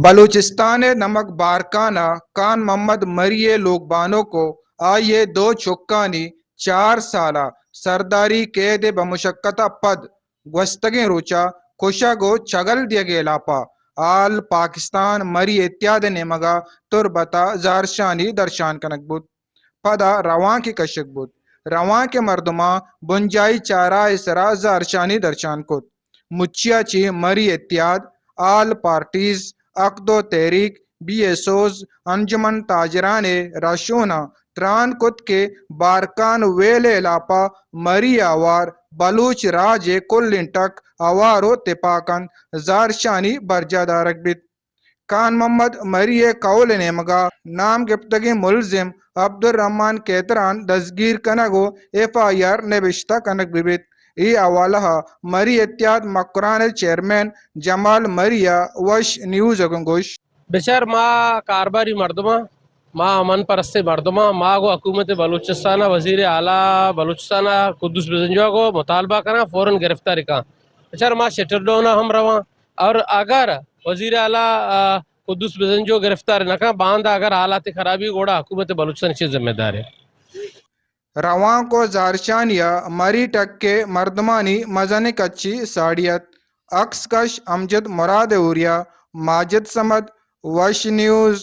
بلوچستان ءِ نمک بارکھان ءَ کان محمد مری ءِ لوگ بانک ءُ آئی ءِ دو چکانی چار سال ءِ سرداری قید ءِ بمشکت ءَ پد گوستگیں روچ ءَ کشگ ءُ چگل دیگ ءِ ہلاپ ءَ آل پاکستان مری اتحاد ءِ نیمگ ءَ تربت ءَ زہرشانی درشان کنگ بوت۔ پدا روانکے کشگ بوت۔ روانک ءِ مردماں بنجاہی چاراہ ءِ سرا زہرشانی درشان کت۔ مچی ءَ چہ مری اتحاد، آل پارٹیز، حق دو تحریک، بی ایس اوز، انجمن تاجران ءِ رہشوناں تران کت کہ بارکھان ویل ءِ ہلاپ ءَ مری ءَ ہوار بلوچ راج ءِ کلیں ٹک ہوار ءُ تپاک اَنت، زہرشانی برجاہ دارگ بیت۔ کان محمد مری ءِ کہول ءِ نیمگ ءَ نام گپتگیں ملزم عبدالرحمن کھیتران دزگیر کنگ ءُ ایف آئی آر نبشتہ کنگ بہ بیت۔ اے حوالہ ءَ مری اتحاد مکران ءِ چیئرمین جمال مری ءَ وش نیوز ءَ گوں گوشت۔ بچار، ما کارباری مردماں، ما امن پرستیں مردماں، ما گوں حکومت بلوچستان ءَ، وزیر اعلیٰ بلوچستان ءَ قدوس بزنجو ءَ گوں مطالبہ کناں، فوراً گرفتار کن۔ بچار، ما شٹر ڈاؤن ءَ ہم رواں، اور اگر وزیر اعلیٰ، آ، قدوس بزنجو گرفتار نہ کن، باندا اگر حالات خرابی، گڑا حکومت بلوچستان چے ذمہ دار ہے؟ روانک ءُ زہرشانی ءَ مری ٹک ءِ مردمانی مزنیں کچے ساڑی اَت۔ عکس کش امجد مراد، اوریا ماجد صمد، وش نیوز۔